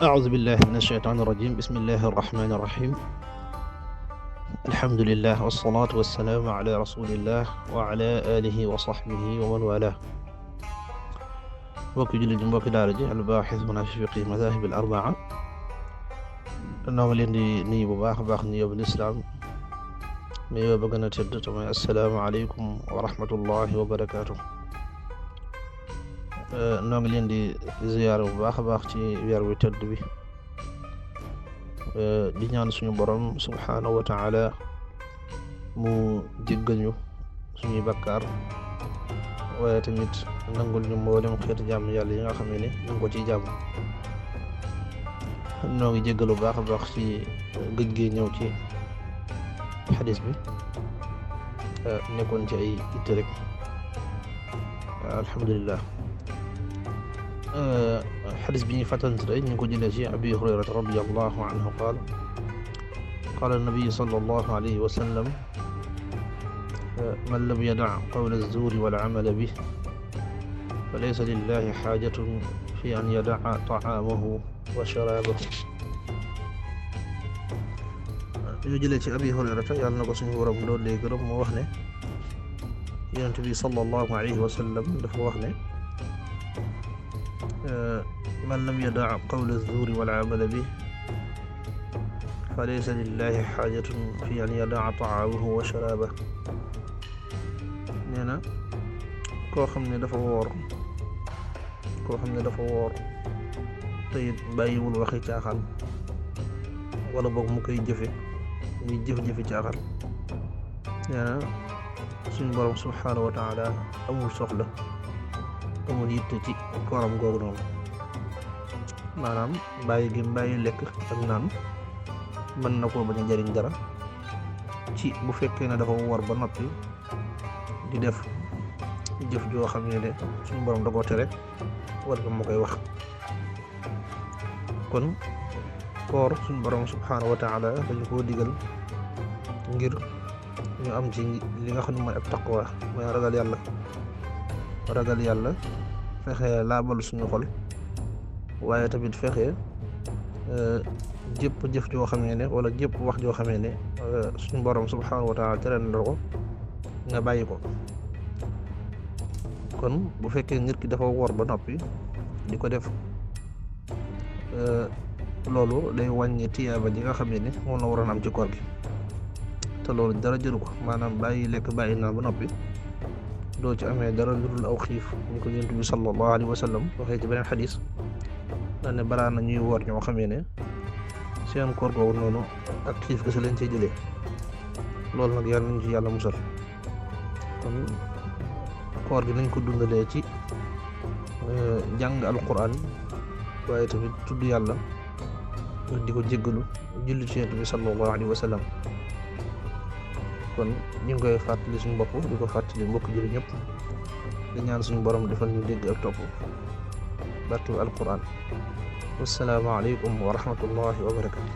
أعوذ بالله من الشيطان الرجيم بسم الله الرحمن الرحيم الحمد لله والصلاة والسلام على رسول الله وعلى آله وصحبه ومن والاه mbokki jullit yi mbokki daara ji albaaxisuuna fi fiqhi madaahib al arbaa noo ngi leen di nuyu bu baax a baax nuyoo bu lislaam nuyoo ba gën a tedd te mooy assalaamu aleykum wa rahmatullahi wa barakaatu. noo ngi leen di ziyaara bu baax a baax ci weer wi tedd bi di ñaan suñu borom subhaanahu wa taala mu jéggal ñu suñuy bakkaar waaye tamit nangul ñu mboolem xeetu jàmm yàlla yi nga xam ne ñu ngi ko ciy jàmm. noo ngi jéggalu baax a baax ci gëj gi ñëw ci xadis bi nekkoon ci ay itte rek alhamdulillah. xadis bi ñuy fàttali tey ñu ngi ko jëlee ci abi hurayrata radiyallahu anhu qaal qaala nabiyu sallallahu alayhi wa sallam man lam yada' qawla az-zuuri wal amala bihi fa laysa lillahi xaajatun fi an yada'a ta'aamahu wa sharaabahu. ñu jëlee ci abi hurayrata yàlla na ko suñu borom doon lay gërëm moo wax ne yonent bi sallallahu alayhi wa sallam dafa wax ne man lam yada' qawla az-zuuri wal amala bihi fa laysa lillahi xaajatun fi an yada'a ta'aamahu wa sharaabahu. nee na koo xam ne dafa woor te it bàyyiwul waxi caaxaan wala boog mu koy jëfe muy jëf-jëfi caaxaan nee na suñu borom subhaanahu wa taala amul soxla amul yitte ci kooram googu noonu. maanaam bàyyi lekk ak naan mën na koo bañ a jariñ dara ci bu fekkee ne dafa woor ba noppi di def jëf joo xam ne suñu borom da koo tere wala moo koy wax. kon koor suñu borom subhaanahu wa taala dañu koo digal ngir ñu am ci li nga xam ne mooy ak taqwa mooy ragal yàlla fexe laabal suñu xol waaye tamit fexe jëpp jëf joo xamee ne wala jëpp wax joo xamee ne suñu borom subhaanahu wa taala tere na ko nga bàyyi ko. kon bu fekkee nit ki dafa woor ba noppi di ko def loolu day wàññi tiyaaba ji nga xam ne moom la waroon am ci koor gi te loolu dara jëru ko. maanaam bàyyi lekk bàyyi naan ba noppi doo ci amee dara lu dul aw xiif ñu ko yonent bi sallallahu alayhi wa sallam waxee ci beneen xadis daan ne balaa na ñuy woor ñoo xamee ne seen koor googu noonu ak xiif ga sa leen cee jëlee. loolu nag yàlla nañ ci yàlla musal. kon koor gi nañ ko dundalee ci jàng alquran waaye tamit tudd yàlla di ko jéggalu julli ci yonent bi sallallahu alayhi wa sallam. kon ñu ngi koy fàttali suñu bopp di ko fàttali mbokk julli ñëpp di ñaan suñu borom defal ñu dégg ak topp barke alquran. wassalaamu aleykum wa rahmatullahi wa barakatu.